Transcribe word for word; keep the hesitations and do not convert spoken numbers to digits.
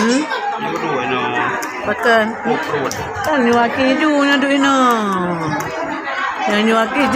Hmm? Pakon? Kan nyoe aki ju nyoe duek inoe. Nyoe aki ju.